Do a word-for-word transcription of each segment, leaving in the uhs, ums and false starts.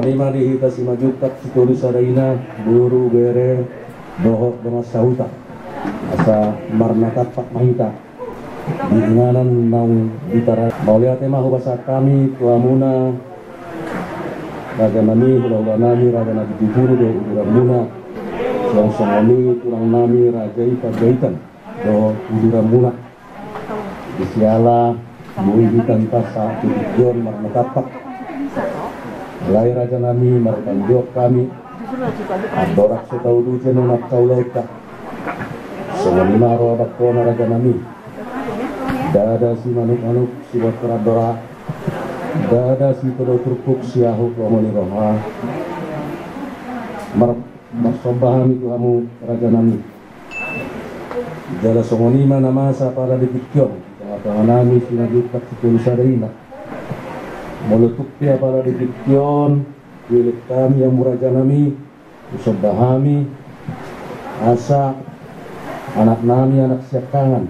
Ima di hita Simanjuntak Sitolu Sada Ina, boru, bere dohot dongan sahuta, asa marnatampak ma hita di inganan naung ditara. Mauliate ma hupasahat hami tu hamuna, raja nami, hula-hula nami, raja Napitupulu dohot uduran muna. Suang songon i tulang nami, raja i Panjaitan dohot uduran muna. Di siala boi hita sahat tu tingki on marnatampak. Alai raja nami, marpanjouon hami. Andorang so tauduti annon angka ulaonta, songon i ma roha bangkona raja nami. Ndada simanuk-manuk siboan torandora, ndada sitodok turpuk siahut lomo ni roha. Mar-, marsomba hami tu hamu raja nami. Jala songon i ma na masa apala di tingki on, di tonga-tonga nami Simanjuntak Sitolu Sada Ina. Molo tung pe apala di tingki on huelek hami hamu raja nami, husomba hami asa anak nami, anak siangkangan,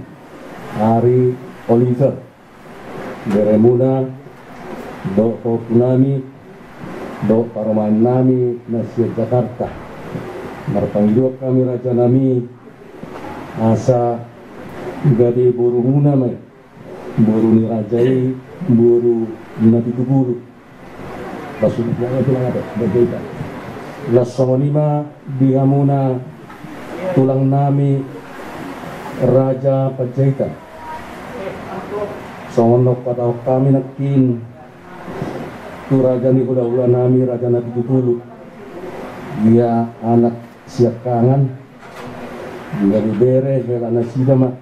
ari Oliver, bere muna dohot pahompu nami dohot parumaen nami na sian Jakarta. Marpangidoan hami raja nami asa gabe boru muna ma i, boru ni raja i, boru Napitupulu. Maksud tulang nami tulang apa? Panjaitan. Laos songon i ma di hamuna tulang nami raja Panjaitan. Songon na hupatahon hami nangkin tu raja ni hula-hula nami, raja Napitupulu. Ia anak siangkangan, gabe bere, hela nasida ma.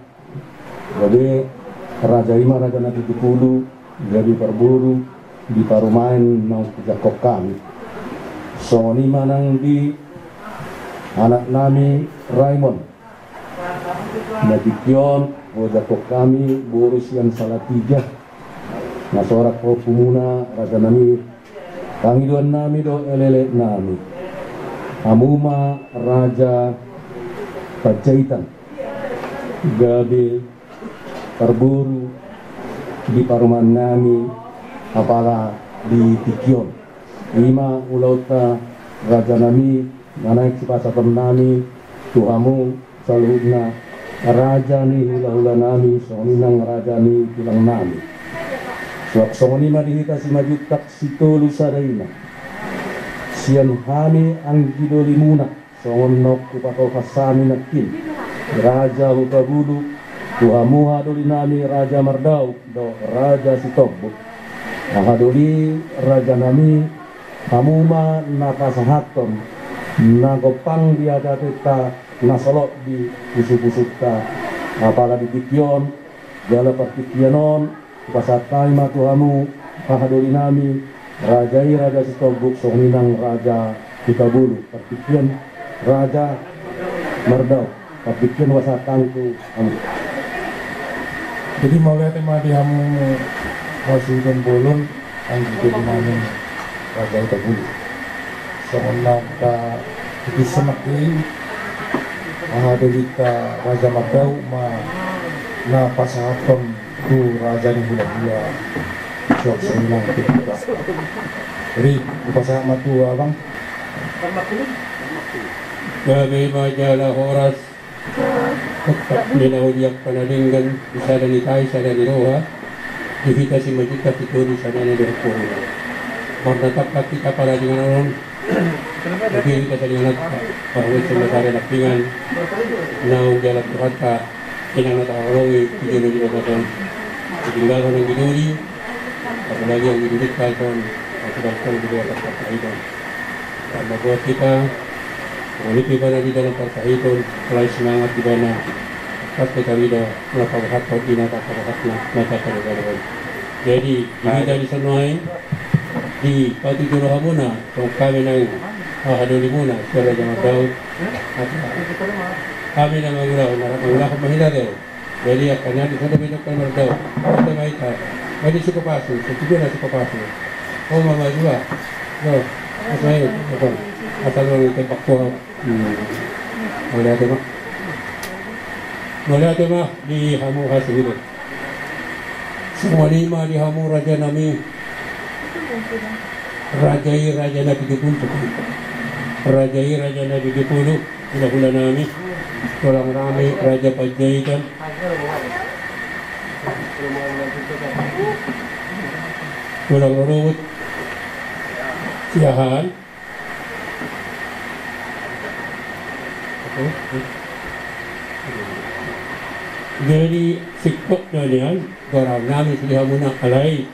Gabe raja i ma, raja Napitupulu, gabe parboru di parumaen naung hujangkon hami. Songon i ma nang di anak nami Raimon. Na tingki on hujangkon hami boru sian Salatiga. Na sorang pahompu muna raja nami, pangidoan nami dohot elek-elek nami. Hamu ma raja Panjaitan gabe parboru di parumaen nami apala di tingki on. I ma ulaonta raja nami, na naeng sipasahaton nami tu hamu saluhutna raja ni hula-hula nami, songon i nang raja ni tulang nami. Suang songon i ma di hita Simanjuntak Sitolu Sada Ina. Sian hami anggi doli muna, songon na hupatolhas hami nangkin, raja Hutagulu, tu hamu haha doli nami raja Mardauk dohot raja Sitombuk. Haha doli raja nami, hamu ma na pasahathon na gompang di adatenta, na solot di pusu-pusunta, apala di tingki on, jala partingkian on, hupasahat hami ma tu hamu, haha doli nami, raja i raja Sitombuk, songon i nang raja Hutagulu, partingkian raja Mardauk, partingkian hupasahat hami tu hamu. Jadi mauliate ma di hamu, mauliate ma di hamu, anggi doli nami raja Hutagulu. Songon na hupatuduhon nangkin, haha dolinta raja Mardauk ma na pasahathon tu raja ni hula-hula. Suang songon i nang tu hita. Jadi hupasahat ma tu abang. Gabe ma jala horas. Tongtong di na hujalo panandingan, di sada ni tahi, sada ni roha, di hita Simanjuntak Sitolu Sada Ina dohot boru. Marnatampak hita apala di inganan on, di hita sada ni inganan, parhobas sada ni nangkiningan, naung dijalo Tuhanta, inang na tahaholongi, di jolo ni bagasan, ditinggalhon anggi doli, apalagi anggi doli tahaholongi, anggi doli tahaholongi. Karna buat hita, molo pe ibana di dalam parsahiton, mulai semangat ibana, pas pe tarida, molo pasahathon di na pasahathon, masa pada pada. Jadi, di hita di sonai, dipatuju rohamuna, songon hami nang haha dolimuna, sian raja Mardauk, hami na mangulahon, na mangulahon ma hita do. Jadi, angka na di sada beda kan Mardauk. Kata baik, ah. Jadi, suka pasu, setuju lah suka pasu. Oh, mama juga. Yo, asal, asal orang tembak kuat. Hmm. Mauliate ma. Mauliate ma di hamu hasuhuton. Songon i ma di hamu raja nami. Raja i raja na pitu pulu. Raja i raja na pitu pulu. Hulahula nami, tulang nami, Raja Panjaitan. Tulang rorobot. Siahaan. Jadi, singkop na nian, goar nami sude hamuna, alai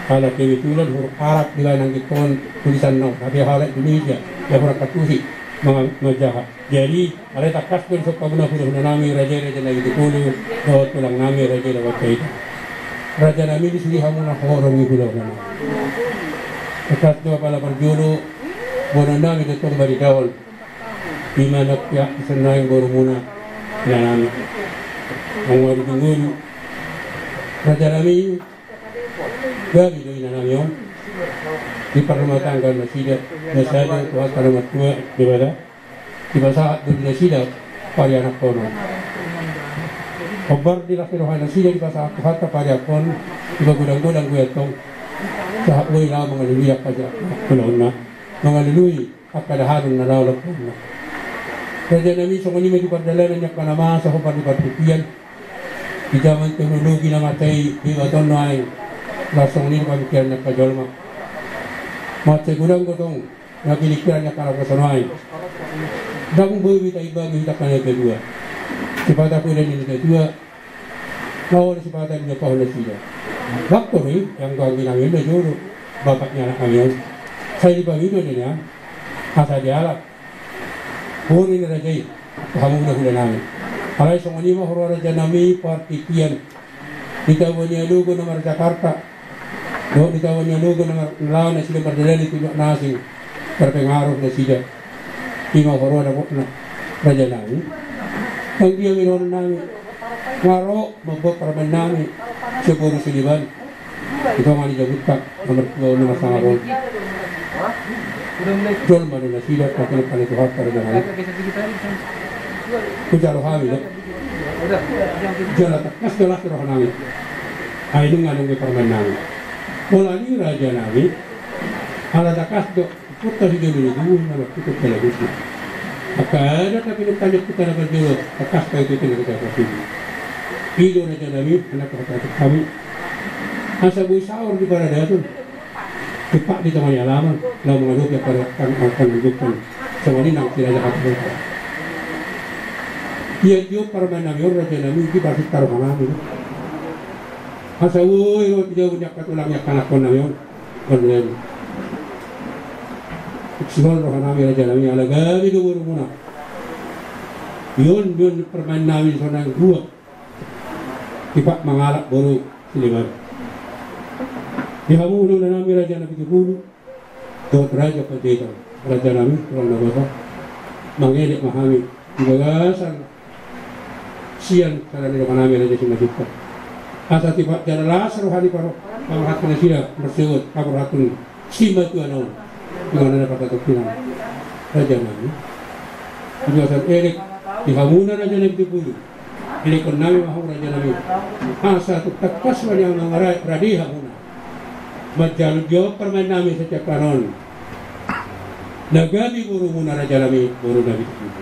ala kebetulan huruf Arab dibaen anggikon tulisan na on, tapi halak Indonesia, ya, kurang katusi, manga-, manjaha. Jadi, alai tangkas do disungkun hamuna hulahula nami, raja i raja na pitu pulu, dohot tulang nami, Raja i Raja Panjaitan. Raja nami, di sude hamuna horong ni hulahula nami. Tangkas do, apala parjolo, boanon nami do tong barita on. Ima na pihak di son naeng borumuna, ina nami. Anggo di dungulu, raja nami, gabe do ina nami on di parrumatanggaon nasida, na sada Tuhanta na martua Debata, dipasahat do di nasida parianakhonon. Hombar di las ni roha nasida dipasahat Tuhanta parianakhonon, dipagodang-godang do i antong. Sahat boi laho mangalului angka ulaonna, mangalului angka dahanon na laho lampuonna. Raja nami, songon i ma di pardalanan ni angka na masa hombar di partingkian. Di jaman teknologi na masa i, dibahen on nuaeng, las songon i do pamikiran ni angka jolma. Mansai godang do tong na pingkiran ni angka na poso nuaeng. Ndang boi hita imbangi hita angka na tua-tua. Sipata poda ni na tua-tua, na olo sipata ni na pahon nasida. Ndang torus, anggo anggi nami on na jolo, bapak ni anak nami on. Sai dipangido do nian, asa dialap. Boru ni raja i, hamu hulahula nami. Alai songon i ma huroha raja nami partingkian. Di tabo ni alogo na marJakarta, dohot di tabo ni alogo na mar-, na laho nasida mardalani tu na asing, terpengaruh nasida. I ma huroha dapotna raja nami. Anggiat ma dohonon nami, nga ro mambuat parumaen nami, sian boru Sileban. Di tonga ni jabunta na martua na marsangap on. Jolma do nasida, pakinan pale Tuhanta raja nami. Hujalo hami do. Jala tangkas do las roha nami. Ai nunga nunga parumaen nami. Pola ni raja nami. Ala tangkas do. Huta sijolo ni tubu, na martutur pala tutu. Angka adat na pinungka ni huta na parjolo, tangkas pe tutu na huta parjolo. I do raja nami, anak hata hami. Asa boi saor di paradaton. Tumpak di tonga ni alaman, laho mangadopi angka, angka, angka na dungkon. Songon i nang si raja hata. Ia dio parumaen nami on raja nami, di parsinta roha nami. Asa boi ro di jabu ni angka tulang ni angka anakhon nami on. Mardalan. Sihol roha nami raja nami ala gabe do borumuna. Ion, ion parumaen nami sonang dua. Tipak mangalap boru Sileban. Di hamu hulahula nami raja na pitu pulu. Dohot Raja Panjaitan. Raja nami, tulang na basa. Mangelek ma hami. Di bagasan sian sada ni roha nami Raja Simanjuntak. Asa tipak jala las roha ni paro-, paborhathon nasida marsogot, paborhathon simatuana on. Di mana na partatongkinan raja nami. Di bagasan elek di hamuna raja nami tu pulu. Elekhon nami ma hamu raja nami. Asa tung tangkas ma nian mangarai rade hamuna. Manjalo di on parumaen nami satiap panon. Na gabe borumuna raja nami, boru nami tu pulu.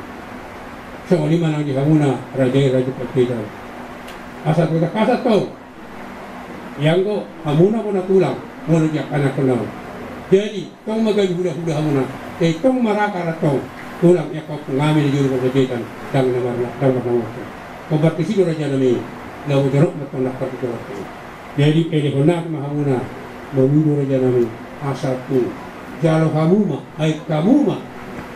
Songon i ma nang di hamuna raja i Raja Panjaitan. Asa tung tangkas tong. Ianggo hamuna bona tulang, molo di angka anakhon nami. Jadi, tong ma gabe hulahula hamuna. Jadi, tong ma raka ra tong. Tulang i angka ompung nami na jolo marhajatan, ndang na mar-, ndang marnaung. Hombar tusi do raja nami, na bojorok ma tong na parjolo. Jadi, elehon nami ma hamuna, mangido raja nami, asa tung. Jalo hamu ma, aek hamu ma.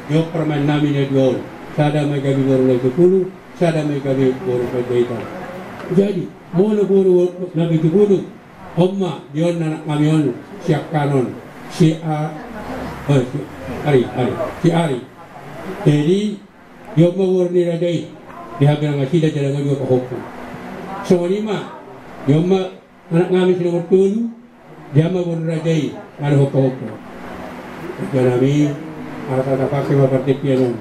Di on parumaen nami na dua on. Sada ma i gabe boru na pitu pulu, sada ma i gabe boru Panjaitan. Jadi, molo boru na pitu pulu, on ma, di on anak nami on, si angka on, si A-, eh, si Ari, Ari, si Ari. Jadi, di on ma boru ni raja i, di hape nang nasida jala nga dua pahompu. Songon i ma, di on ma anak nami si nomor tolu, di on ma boru ni raja i, nga dua pahompu. Raja nami, asa tapake ma partingkian on.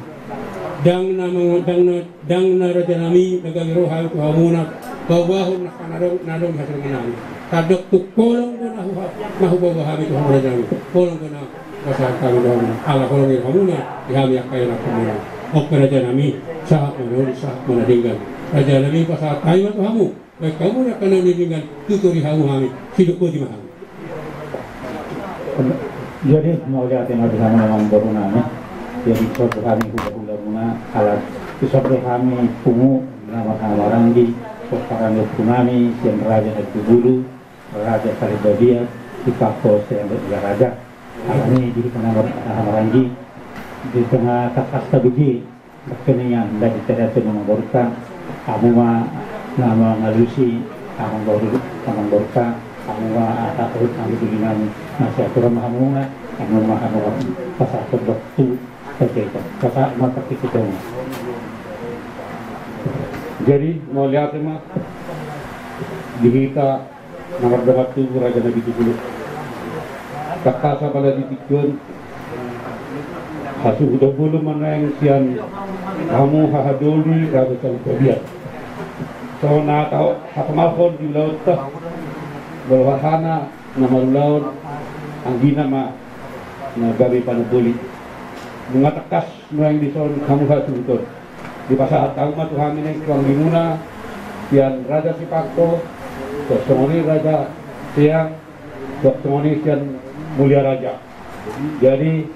Ndang na mang-, ndang na, ndang na raja nami, na gabe roha tu hamuna, paboahon na, na adong, na adong di hasirongan nami. Tandok tu holong do na Na hupaboa hami tu hamu raja nami, holong do na pasahat hami tu hamu, ala holong ni hamuna di hami angka ianakhonmuna. On pe raja nami, sahat ma na uli, sahat ma na denggan. Raja nami, pasahat hami ma tu hamu, baen hamu angka na uli denggan, tuturi hamu hami, sidok boti ma hami. Jadi mauliate ma di hamu amangboru nami. Jadi dison do hami hulahulamuna, ala dison do hami pungu na marhahamaranggi, pomparan ni ompu nami sian Raja Nabitubulu, Raja Sarimbabiat, Sipangko sian Mulia Raja. Alani di hita na marhahamaranggi, di tonga tangkas tabege, markeningan, ndada tadok tu amangborunta, hamu ma na mangalusi amangboru, amangborunta, hamu ma aha, hamu doli nami, na siaturan ma hamu na, hamu ma hamu pasahathon tu, pasahat ma tu hita. Jadi mauliate ma di hita na mardongan tubu Raja Nabitubulu. Tangkas apala di tingki on, hasuhuton bolon ma naeng sian hamu hahadoli Raja Sarimbabiat. Songon na tahu hatamalhon di ulaonta, molo hahana na marulaon, anggina ma na gabe panamboli. Nunga tangkas naeng dison hamu hasuhuton. Dipasahat hamu ma tu hami naeng tu anggimuna, sian Raja Sipangko, songon i Raja Seang, songon i sian Mulia Raja. Jadi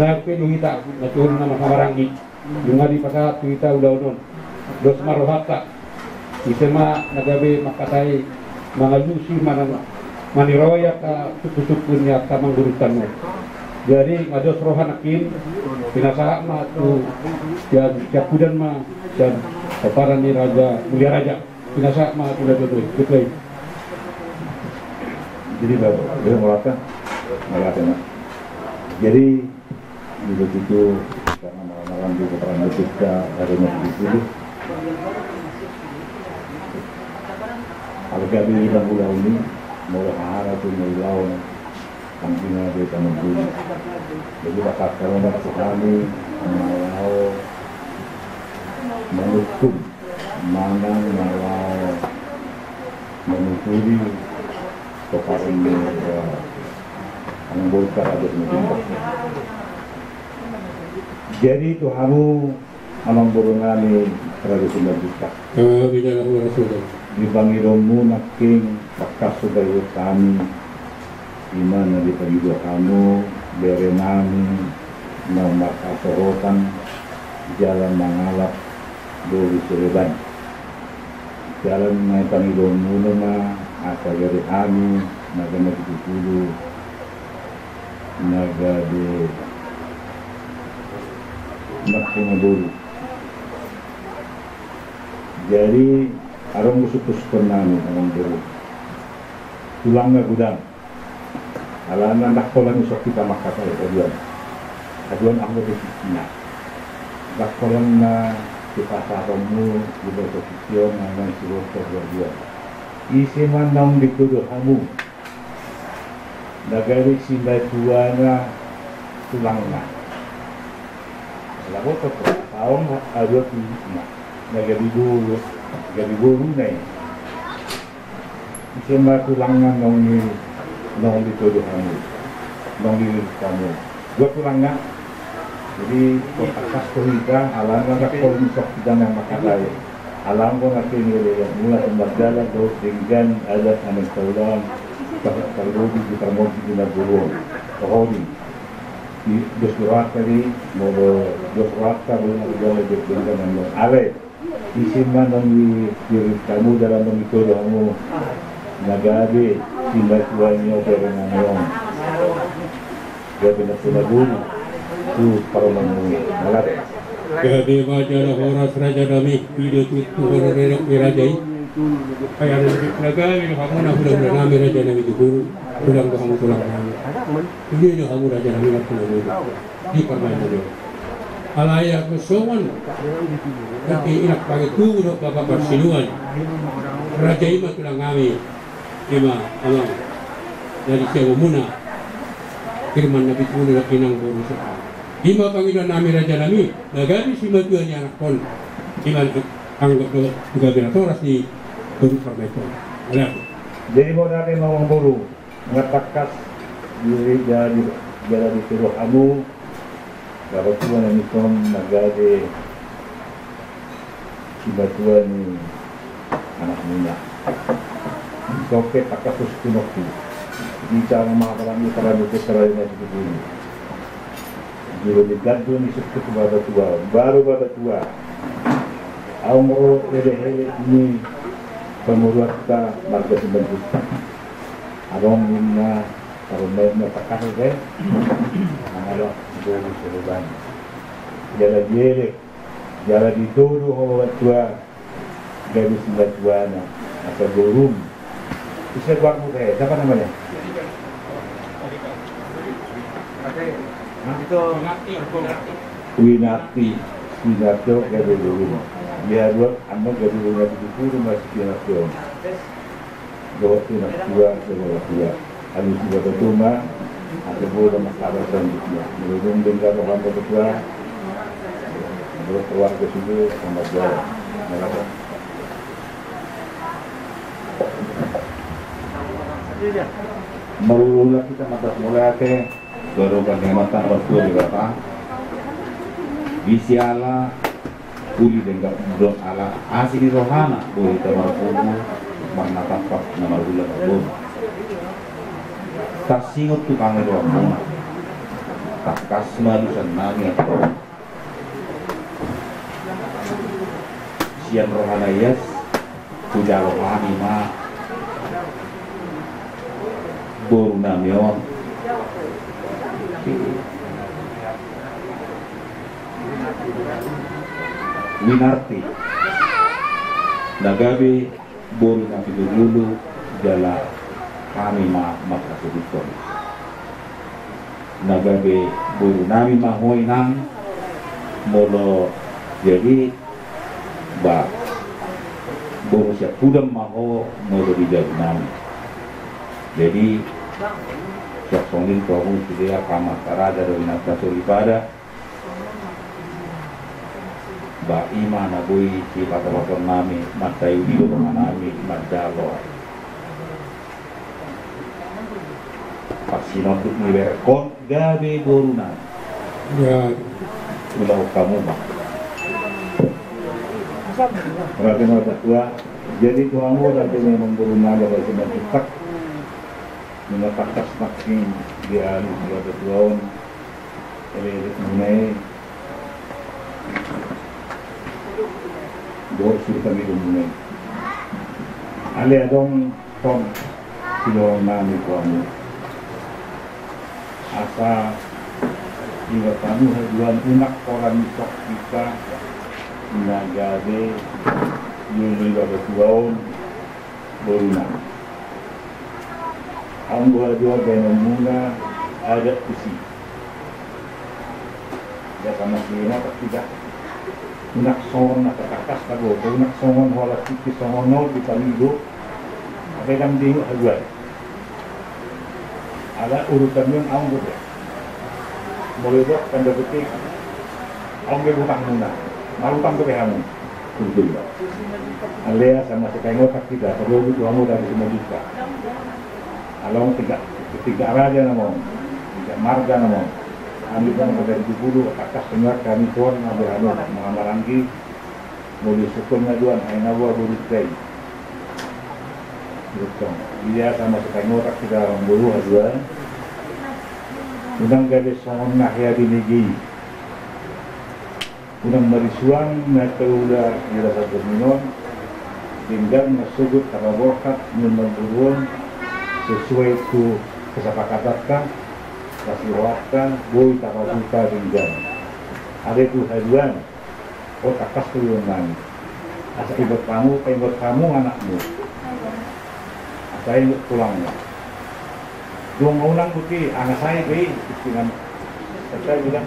naeng pe tu hita na tubu na marhahamaranggi, nunga dipasahat tu hita ulaon on. Dos ma rohanta. Ise ma na gabe mangkatai, mangalusi, manang maniroi angka sungkunsungkun ni angka amangborunta on. Jadi nga dos roha nangkin, pinasahat ma tu sian siampudan ma sian pomparan ni Raja Mulia Raja. Pinasahat ma tu na tubu i. Jadi bapak, dia merata, merata ma. Jadi Ido tutu, karena malam-malam di keterangan kita, ada yang di sini. Kalau kami di Bangkula ini, mau hara tu mau lawan, kami di Bangkula. Jadi, bakat kalau nak kami, mau menukung, manang mau menukuri, kepada mereka, yang boleh ada. Jadi tu hamu amangboru nami Raja Simanjuntak. Eh, bida lahu rasul. Di pangidomu nangkin tangkas hubahen hami, ima na dipangido hamu bere nami na marhasohotan jala mangalap boru Sereban. Jala na pangidomu nama asa bere hami na gabe di Bulu na gabe marpungu boru. Jadi adong do sungkunsungkun nami amangboru. Tulangna godang. Alana ndang holan ison hita mangkatai haduan. Haduan ahu do sisina. Ndang holan na dipasahatonmu di bagasan tingki on na naeng sihol haduan. Ise ma naung ditodo hamu na gabe simatuana tulangna. Laho totop, aong adua tu ima, na gabe boru, gabe boruna i. Ise ma tulangna naung ni, naung ditodo hamu, naung dililit hamu. Dua tulangna. Jadi, tangkas tu hita, alana ndang holan ison hita na mangkatai. Alana anggo na kini, mulak tu mardalan dohot denggan adat anak saulaon, tar-, tarlobi di parmodi di naboruon. Rohodi. Di dos rohanta di, molo dos rohanta, molo na mardalan dohot denggan anak. Ale, ise ma naung di, dililit hamu jala naung ditodo hamu na gabe simatuana i, o bere nami on. Gabe na puna guru tu parumaenmu. Mauliate. Gabe ma jala horas raja nami, ido tutu horong ni raja i. Ai ala na gabe do hamu na hulahula nami raja nami tu guru, godang do hamu tulang nami. Ido do hamu raja nami na puna guru di parumaenmu. Alai anggo songon, nangkin inak pangintubu dohot bapa parsiduan, raja i ma tulang nami. Ima amang, dari siamunmuna, Firman Nabitubulu dohot inang boru Seang. Ima pangidoan nami raja nami, na gabe simatua ni anakhon. Ima anggo do gabe natoras ni boru parumaen on. Mauliate. Jadi mauliate ma amangboru. Nga tangkas di, di, di, jala ditoru hamu, bapa tua na nison na gabe simatua ni anakmuna. Sope tangkas husungkunonku. Di cara mangkalangi, cara dope, cara na di bulu. Jolo di gandu ni sukses bapa tua, baru bapa tua. Aung ro elek-elek ni pamoruonta marga Simanjuntak. Adong ninna, adong na, na tangkas, eh? Mangalok, jolo seluban. Jala dielek, jala ditoru ho bapa tua. Gabe simatuana, asa borum. Ise goarmu, eh, siapa namanya? Winarti. Winarti, gabe borum. Dia dua, anu gabe borum, gabe borum, masih Winarti on. Dohot Winarti tua, gabe tua. Alusi bapa tua ma, ate bola makabar selanjutnya. Berhubung dengan roham bapa tua, menurut keluarga sudah sama juara. Merasa. Marulula kita matas mulai ate, baru kan hemat tak bertua di bapa. Di siala Uli denggan do ala asi ni rohana, boi hita marpungu, marnatampak na margula marboru. Tarsingot tu hami rohamuna. Tangkas ma alusan nami ate. Sian rohana ias, hujalo hami ma boru nami on. Winarti. Na gabe boru na pitugulu jala hami ma mangkasusuthon. Na gabe boru nami ma ho inang molo jadi ba boru siapudam ma ho molo di jabu nami. Jadi siap songon i tu hamu sude angka amanta raja dohot inanta soripada. Ba i ma na boi sipatopatonon nami, mantaion do roha nami manjalo parsinonduk ni berengkon gabe boru nami. Ya. Ulaon hamu ma. Berarti ma tua. Jadi tu hamu berarti memang boru nami adalah Simanjuntak. Nunga tangkas nangkin dialusi bapa tua on. Elek-elek muna i. Dohot surutan ni muna i. Alai adong tong sidohonon nami tu hamu. Asa ingot hamu haduan unang holan ni songkita na gabe jolo ni bapa tua on. Boru nami. Anggo haduan baenonmuna adat tusi. Jasa masih ngotak tidak. Unang songon na tatangkas tago, unang songon holan tingki songon nol di paligo. Apa yang diingot haduan. Ala urutan yang anggo. Molo dok kan dapat. Anggo utangmuna. Marutang dope hamu. Betul. Alai asa masih kaingotan kita, perlu butuh hamu dari semua juta. Along tiga, tiga raja namon, tiga marga namon. Kami kan dari dulu, kakak semua kami tuan ngambil anu, mengamaranggi, mau disukun ngaduan, aina gua buru tei. Betul. Iya, sama suka ngotak kita orang buru haduan. Unang gabe songon na hea di nigi. Unang marisuang na taula di rasa berminon, denggan na sogot tapaborhat ni marboruon, sesuai tu kesepakatanta, pasirohanta, boi tapabuka denggan. Ada tu haduan, o tangkas tu nami. Asa ingot hamu, ingot hamu anakmu. Asa ingot tulangmu. Dung unang buti, anga sai be, istinan. Sai bilang,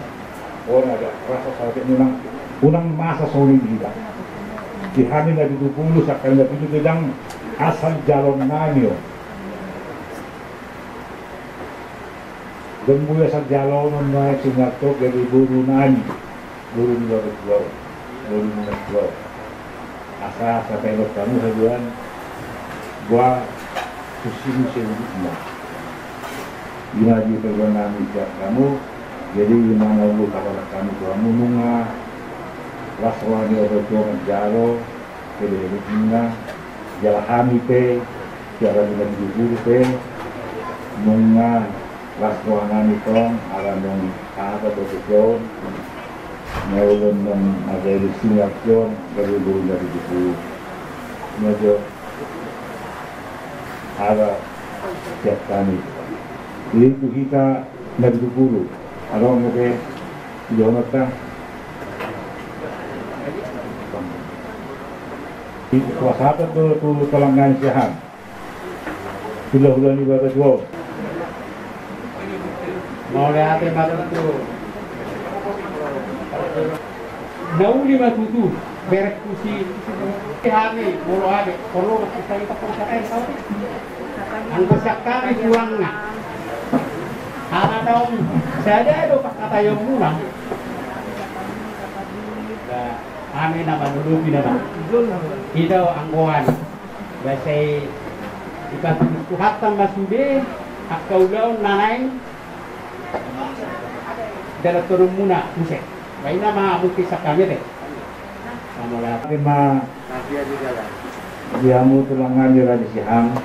O na, rasa saotik unang, unang masa songon i di hita. Di hami na pitu pulu, sangkali na pitu godang, asal jaloon nami on. Dung molo asal jaloon on nai sinarto gabe boru nami. Boru ni bapak tua on. Boru ni bapak tua on. Asa, asa taingot hamu haduan. Boa tusi muse ulukna. Ima di pariban nami sian hamu. Jadi ima na ulu hata nami tu hamu, nunga las roha ni Amanta Debata manjalo pelepelemuna, jala hami pe sian Raja Nabitupulu pe nunga las roha nami tong ala naung hata do kekeon na olo nang marga Elis ni Arsion gabe boru Nabitupulu. Ima jo hata sian hami. Jadi tu hita Nabitupulu, adong dope di dongan ta. Di kuasa apa tu, tu tulang nami sian hula-hula ni Bapak Tuo. Mauliate ma tutu. Na uli ma tutu, berek pusi hami, molo ade, porlu ma kita, kita pun sakai kau. Anggo sian hami tulangna. Ala naung sada do pangkataionmuna. Hami na manolopi nama. Ito anggoan. Ba sai dipatulus Tuhanta ma sude angka ulaon na naeng dalanhononmuna muse. Ba ina ma mungkin sian hami te. Mauliate ma di hamu tulang nami Raja Sihang.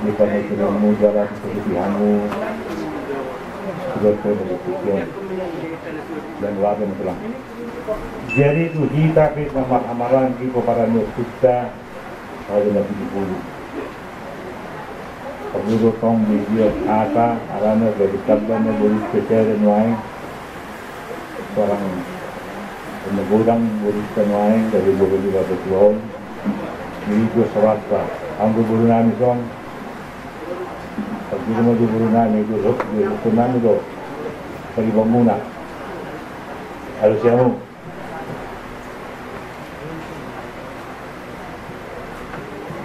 Di panuturimu jala di hamu. Sudah terima kasih. Dan mauliate ma tulang. Jadi tu hita pe na marhahamaranggi pomparan ni ompunta Raja Nabitupulu. Porlu do tong dibuat hata, alana gabe tamba ma boru ni sada nuaeng. Barang na godang boru ni sada nuaeng gabe boru ni Bapak Tuo on. Jadi tu sauranta, anggo boru nami son, porlu ma jo boru nami, jo, jo, jo, boru nami do paribanmuna. Alus i hamu.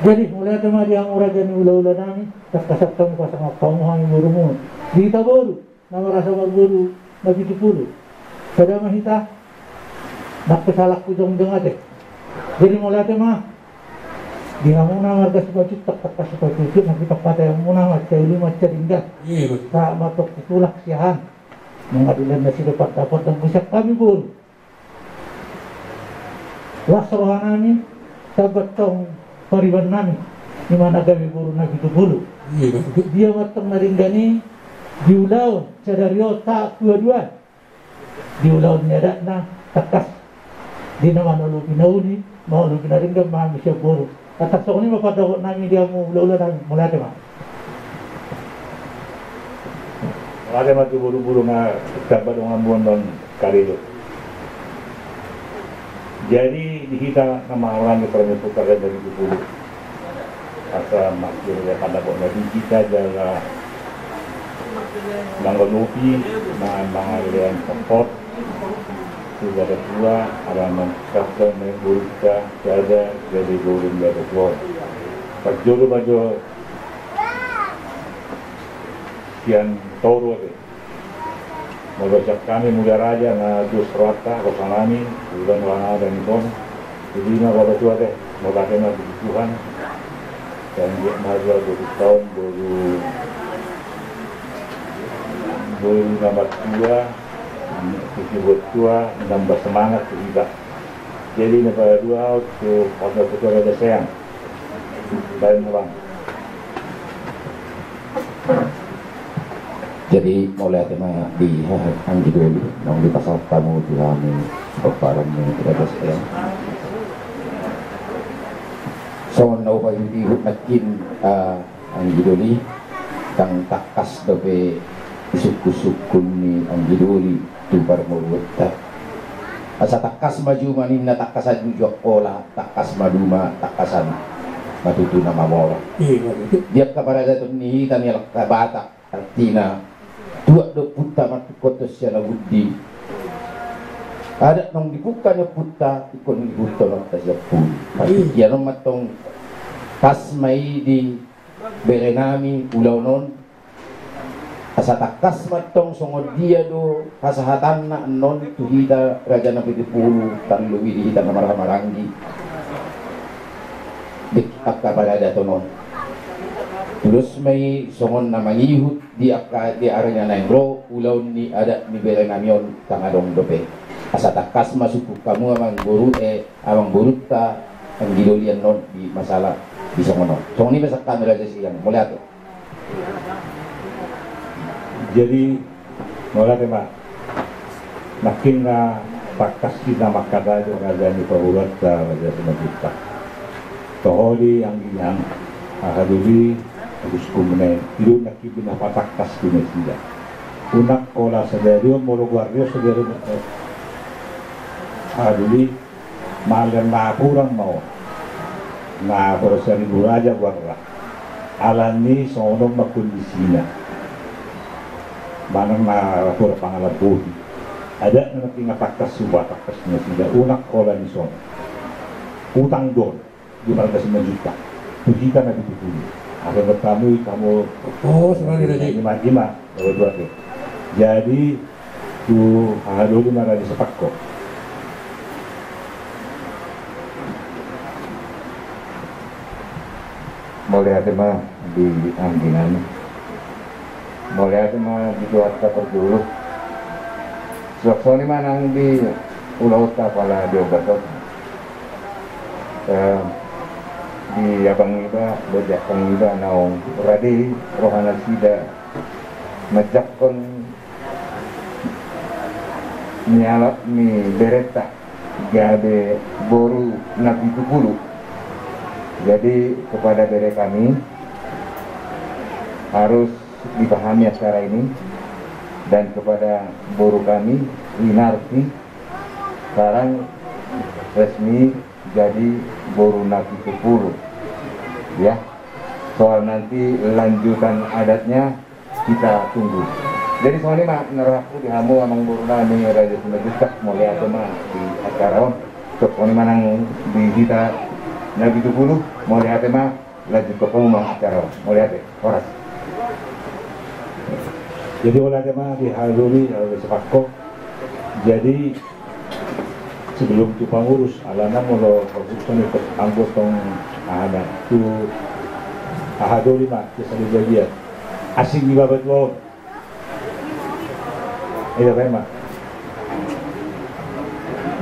Jadi mauliate ma di hamu raja ni hula-hula nami, tangkas hamu pasangap hamu hami borumu. Di hita boru na marasa marboru Nabitupulu, sada ma hita. Nang pe salangku jongjong ate. Jadi mauliate ma di hamuna marga Simanjuntak, tangkas Simanjuntak na hita pataionmuna mansai uli mansai denggan. Sahat ma tong tu tulang sian hami. Nunga dilehon nasida pandapot, anggo sian hami boru, las roha nami, tamba tong pariban nami, ima na gabe boru Nabitupulu. Dia ma tong na denggan i di ulaon sadari on sahat tu haduan, di ulaon ni adatna, tangkas di na manolopi na uli, manolopi na denggan ma hami sian boru. Tangkas songon i ma pandapot nami di hamu hula-hula nami, mauliate ma. Mauliate ma tu boru-boru na tamba donganmu on, dongan karejo. Jadi di hita na marhahamaranggi pomparan ni ompunta Nabitupulu, asa marsipandapotan di hita jala mangolopi, ma-, mangalehon support tu Bapak Tua, ala naung tamba ma borunta sada gabe boru ni Bapak Tua. Parjolo ma jo sian toru ate. Molo sian hami Mulia Raja na dos rohanta, roha nami, ulang roha nami dison. Jadi ima Bapak Tua ate, mauliate ma tu Tuhan. Sai anggiat ma boru taon, boru, boru na martua, tusi boru tua, nambah semangat tu hita. Jadi na paduahon tu Bapak Tua Raja Seang. Baen ma, Bang. Jadi mauliate ma di haha anggi doli, naung dipasahat hamu tu hami pomparan ni Raja Seang. Songon na hupaihut-ihut nangkin, ah, anggi doli, ndang tangkas dope disungkun-sungkun ni anggi doli tu parboruonta. Asa tangkas ma juma ninna, tangkasan jujak ola, tangkas ma duma, tangkasan ma tutu na mamora. Iya, betul. Di angka paradaton ni hita ni halak Batak, artina tuat do ompunta martungkothon sian na bundi. Adat naung dipungka ni ompunta, ingkon diihuthon on sian pudi. Iya. Partingkian on ma tong pas ma i di bere nami ulaon on. Asa tangkas ma tong songon dia do hasahatanna annon tu hita Raja Nabitupulu, tarlumobi di hita na marhahamaranggi di angka paradaton on. Tudos ma i songon na mangihut di angka di ari na naeng ro ulaon ni adat ni bere nami on, ndang adong dope. Asa tangkas ma sungkun hamu amang boru, eh, amang borunta anggi doli annon di masalah di songon on. Songon i ma sian hami Raja Sianjur, mauliate. Jadi, mauliate ma. Nangkin na tangkas di na mangkatai tu raja ni paboruonta, Raja Simanjuntak. Toho di anggi nian, aha doli, agus kumne, ido nangkin di na patangkas di nasida. Unang holan sadari on molo goar ni on sadari on. Aha doli, manang na hurang ma on, na hurang saribu raja goarna. Alani songon on ma kondisina. Manang na hurang pangalambohi. Adat na nangkin na tangkas, hupatakkas nasida, unang holan i songon. Utang do on di marga Simanjuntak tu hita na pitu pulu. Aha dohot hamu i, hamu. Oh, songon i, Raja. Ima, ima. Jadi, tu aha doli ma raja sipakkok. Mauliate ma di anggi nami. Mauliate ma di Tuhanta parjolo. Suang songon i ma nang di ulaonta pala di ombar on. Eh, di abang iba, boti angka iba naung rade roha nasida manjangkon ni anak ni berenta gabe boru na pitu pulu. Jadi kepada bere kami harus dipahami acara ini, dan kepada boru kami Winarti sekarang resmi jadi boru na pitu pulu. Ya, soal nanti lanjutan adatnya kita tunggu. Jadi songon i ma na rohangku di hamu amang boru nami Raja Simanjuntak, mauliate ma di acara on. Songon i ma nang di hita na pitu pulu, mauliate ma, lanjuthon hamu ma acara on. Mauliate, horas. Jadi mauliate ma di aha doli, raja sipakkok. Jadi sebelum tu pangurus, alana molo panguruson i anggo tong aha na tu aha doli ma, jadi bagian. Asing di babat on. Iya, baen ma.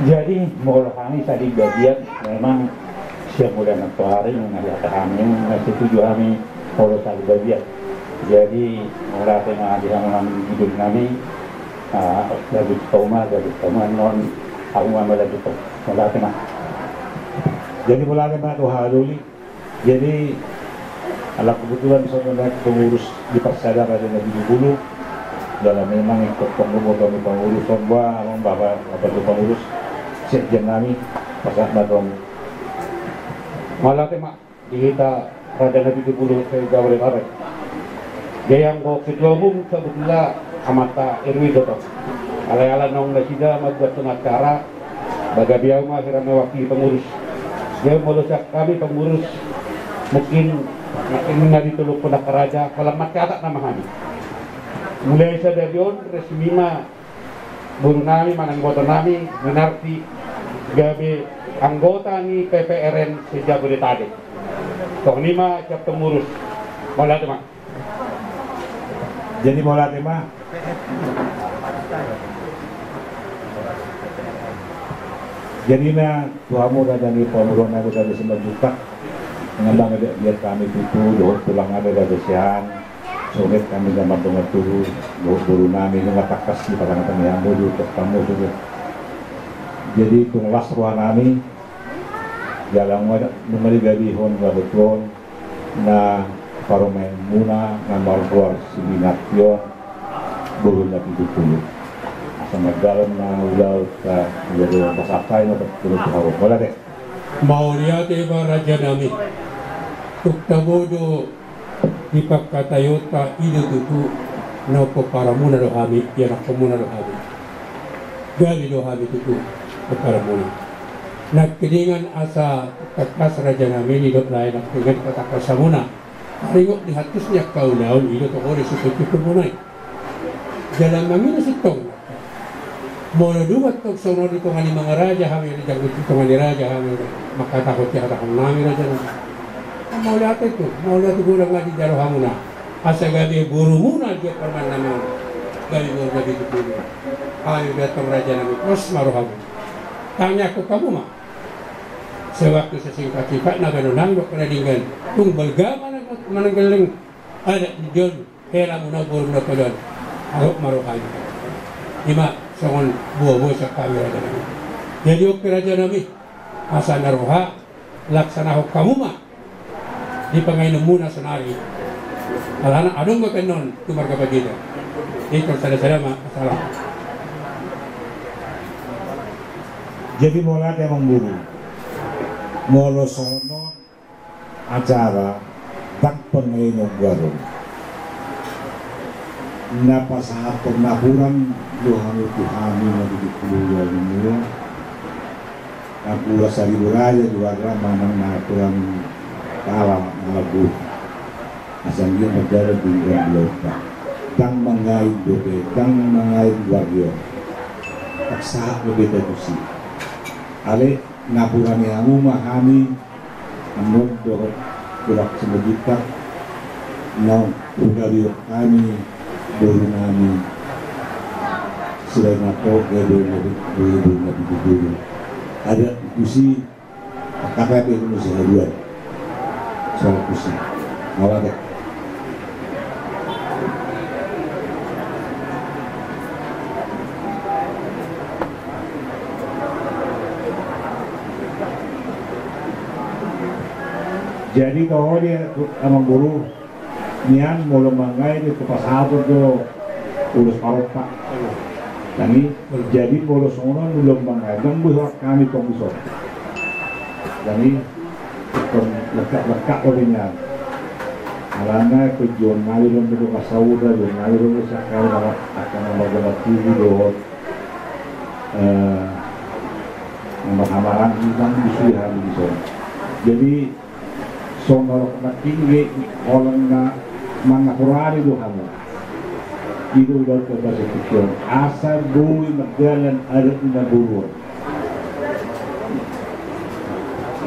Jadi molo hami sada bagian, memang siap mulai nantoari, nunga dihata hami, nunga setuju hami molo sada bagian. Jadi mauliate ma di hamu nang di doli nami. Ah, lanjut tu hamu ma, lanjut tu hamu ma annon, hamu ma lanjut tu hamu. Mauliate ma. Jadi mauliate ma tu aha doli. Jadi ala kebetulan songon i pengurus di parsada raja na pitu pulu. Jala memang ingkon tong do boto ni pengurus on, ba amang, bapak, bapak tu pengurus, sekjen nami, pasahat ma tu hamu. Mauliate ma. Di hita raja na pitu pulu se-Jabodetabek. Jadi anggo ketua umum sabutulna amanta R W do tong. Alai ala naung nasida mambuat acara, ba gabe au ma hira mewakili pengurus. Jadi molo sian hami pengurus, mungkin, mungkin na ditolongkon angka raja, holan mancatat nama hami. Mulai sadari on resmi ma boru nami manang iboto nami Winarti gabe anggota ni P P R N se-Jabodetabek. Songon i ma sian pengurus. Mauliate ma. Jadi mauliate ma. Jadi na tu hamu raja ni pamoruon nami, raja Simanjuntak. Nang dang diat hami tutu dohot tulang nami raja sian. Songon i hami na mardongan tubu, bo-, boru nami, nunga tangkas di pasangapan ni hamu, di utok hamu, songon i. Jadi tung las roha nami, jala nunga, nunga digabihon labotuon na parumaenmuna na margoar si Winarti on, boru na pitu pulu. Asa mardalan ma ulaon, ta, jadi pasahat ma tu hamu. Mauliate. Mauliate ma raja nami. Tung tabo do di pangkataionta, i do tutu, na pomparanmuna do hami, ianakkonmuna do hami. Gabe do hami tutu pomparanmuna. Nangkiningan asa tangkas raja nami, nidok nai nangkiningan patangkas hamuna. Maringot di hatus ni angka ulaon, i do tong on, i sungkun-sungkunmuna i. Jala mangido sintong. Molo dung tong songon on di tonga ni mangaraja hami, di janggut di tonga ni raja hami, mangkatahon sihatahon nami raja nami. Mauliate tu, mauliate godang ma di rohamuna. Asa gabe borumuna di parmannami on, gabe boru na pitu pulu. Ai betul raja nami, pos ma rohamu. Tangiangkon hamu ma. Sewaktu sesingkat-singkatna, bahen nang dohot na denggan. Tung balga manang, manang gelleng adat di on. Hela muna boru muna tolon. Ahok ma roha i. Ima songon boa-boa sian hami raja nami. Jadi oke raja nami. Asa na roha laksanahon hamu ma di pangainonmuna sonari. Alana adong ma pe annon tu marga Bagita. Ingkon sada-sada ma salam. Jadi mauliate amang boru. Molo songon on acara, ndang pangainon goaron. Na pasahathon napuran do hamu tu hami na di Pulo Jawa. Napuran saribu raja juara manang napuran kalah na lagu. Asa dia negara di dalam lomba. Ndang mangain dope, ndang mangain warrior. Tak sahat dope tusi. Ale napuran ni hamu ma hami. Annon dohot tulang Simanjuntak naung hudarion hami boru nami. Selain apo gabe boru na pitu pulu. Adat tusi, angka pe muse haduan. Soal tusi. Mauliate. Jadi toho dia amang boru nian molo mangain tu pasahathon do ulos parompa. Jadi molo songon on ulos mangain ndang boi holan hami tong dison. Jadi lekat-lekat do nian. Alana kejuon nami do do kasaur da juon nami do do sakali nama akan nama gana tuju dohot. Eh, nama hamaran iman di suya hami dison. Jadi songon na tinggi holan na mangaporari do hamu. Ido udah ke bahasa pikiran asa boi magalan adat na boruon.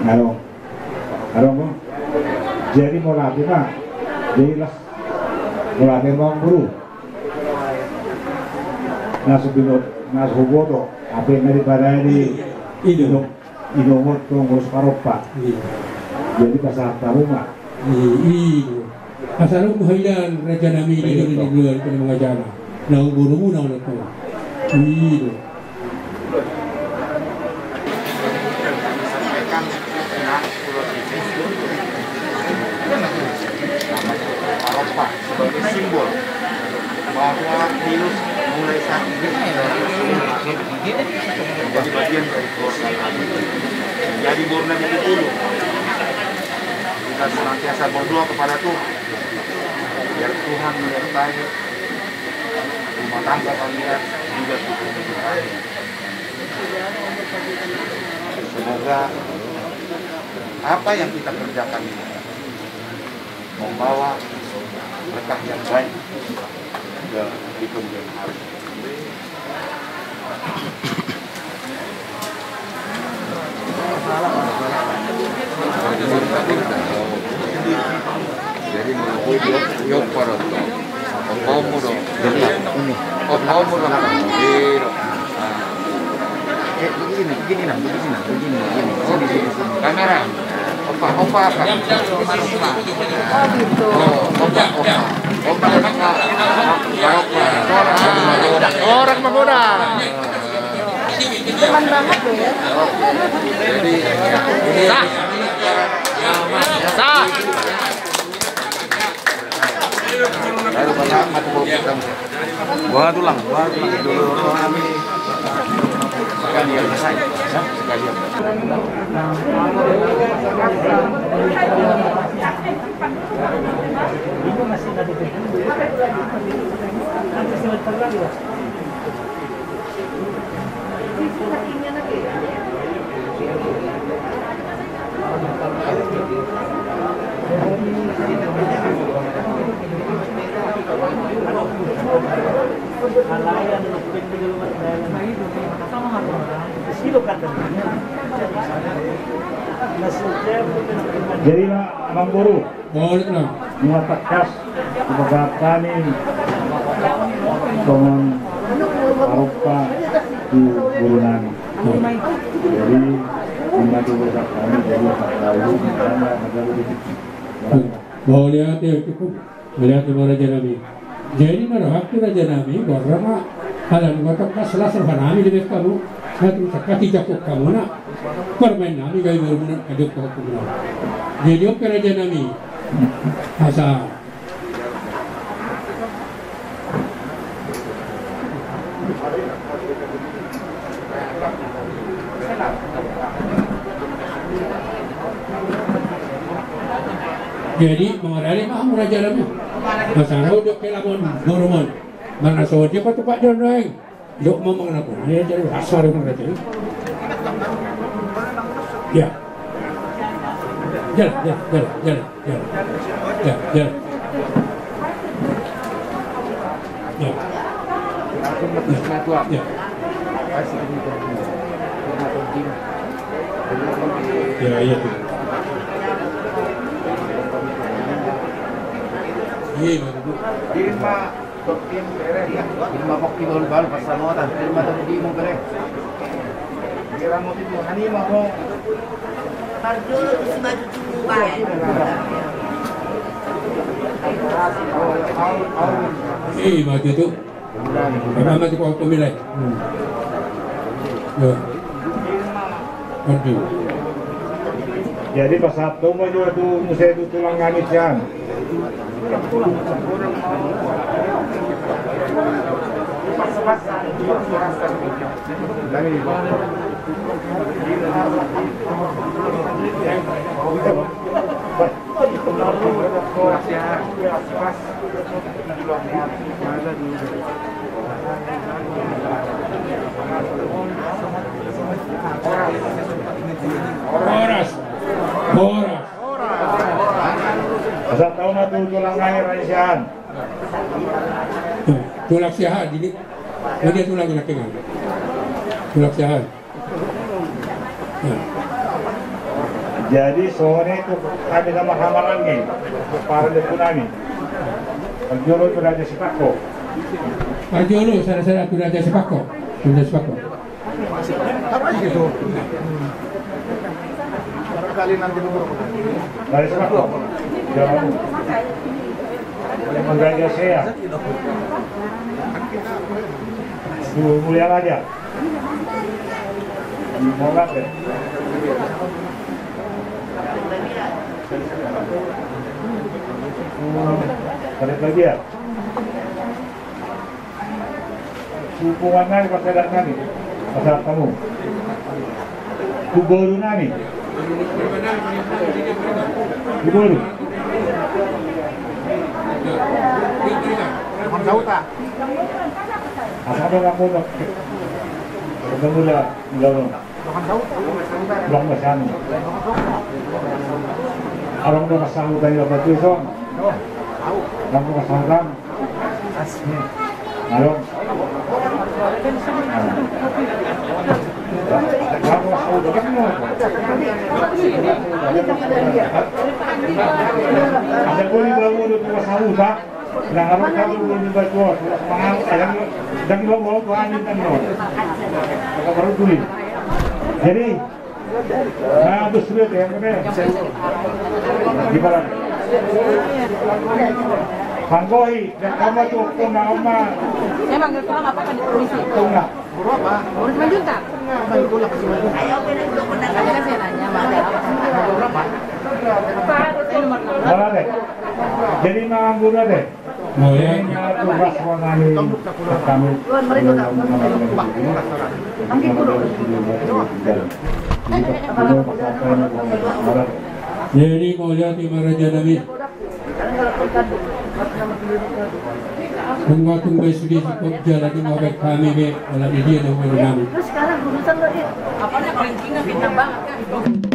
Adong. Adong. Jadi mauliate ma. Jadi las mauliate ma boru. Na so bino na so boto ape na di padani. Ido. Inongot tong ulos parompa. Jadi pasahat hamu ma. Ido. Asa adong hahian raja nami di dulu di luar pada mangajana. Naung boru muna ulos tu. Ido. Sebagai simbol bahwa virus mulai saat ini sudah masuk menjadi bagian dari keluarga kami. Jadi borna di dulu kita senantiasa berdoa kepada Tuhan biar Tuhan menyertai rumah tangga kalian juga keluarga kalian. Semoga apa yang kita kerjakan ini membawa berkah yang baik ke di kemudian hari. Jadi mau gue dia dia parah. Opa mu do. Opa mu do. Iya. Eh, begini, begini nah, begini nah, begini, begini. Sini, sini, sini. Kamera. Opa, opa apa? Oh, gitu. Oh, opa, opa. Opa, opa. Opa, opa. Orang menggoda. Demen banget loh ya. Jadi, sah. Sah. Buat tulang, buat tulang dulu. Sekalian, sekalian. Jadi, ma, amangboru, nunga tangkas hupasahat hami songon parompa tu boru nami. Jadi, nunga dipasahat hami, jadi, pasahat hami. Mauliate, cukup. Mauliate ma, raja nami. Jadi, na rohangku, raja nami, borra ma, ala nunga tangkas las roha nami dibahen hamu, na tung tangkas dijangkon hamuna parumaen nami, gabe boru muna, adong pahompumuna. Jadi, on pe, raja nami, asa Jadi, mangarade ma hamu, raja nami. Masa ro do kelamon, borumon. Mana so dia patu pak dia naeng. Dok mamang na pun. Dia jadi asar, raja. Ya. Jalan, jalan, jalan, jalan. Ya, ya, ya. Ya. Ya, ya. Iya, Pak. Dirma Tokim bere, ya. Dirma Tokim balu-balu, pas sama otan. Dirma Tokim bere. Dirma Tokim, ani ma ho. Parjolo tu si maju tu bae. Eh, maju tu. Mana maju kau pemilih? Ya. Aduh. Jadi pasahat ma jo tu muse tu tulang nami sian. Horas. Horas. Pasahat ma tu tulang nami Raja Siahaan. Tulang Siahaan, ini. Ini dia tulang, ini. Tulang Siahaan. Jadi, songon i tu hami na marhahamaranggi, para lembu nami. Parjolo tu Raja Sipakko. Parjolo, sada-sada tu Raja Sipakko. Raja Sipakko. Barangkali nanti dulu. Raja Sipakko. Jangan. Raja Sea. Dulu mulia aja. Mau apa? Pada bagian. Hubungan nami, pasahat nami, pasahat hamu. Tu boru nami. Tu boru. Apa nama kau? Ketemu dah, dah. Ulang masanu. Orang udah pasang hutan ya, batu itu. Orang udah pasang hutan. Halo. Ada pun di bawah udah pasang hutan. Nah, kalau kamu belum dibaca, mangan, jangan, jangan dibawa-bawa tuh angin kan, no. Maka baru tulis. Jadi, nah, terus sudah ya, bener. Gimana? Panggohi, dan kamu tuh, kau nama. Saya manggil tulang apa kan di polisi? Tulang. Urus Manjuntak. Tadi kan saya nanya, Bang, ada apa? Berapa? Berapa deh? Jadi, manggur deh. Jadi, tugas wanani kami. Jadi, mauliate ma, raja nami. Nunga tung baen sude si Pogja, laho dibaen hami be, ala ni dia na umur nami. Terus sekarang urusan lo, Dit. Apa nih, ranking fitnah banget kan?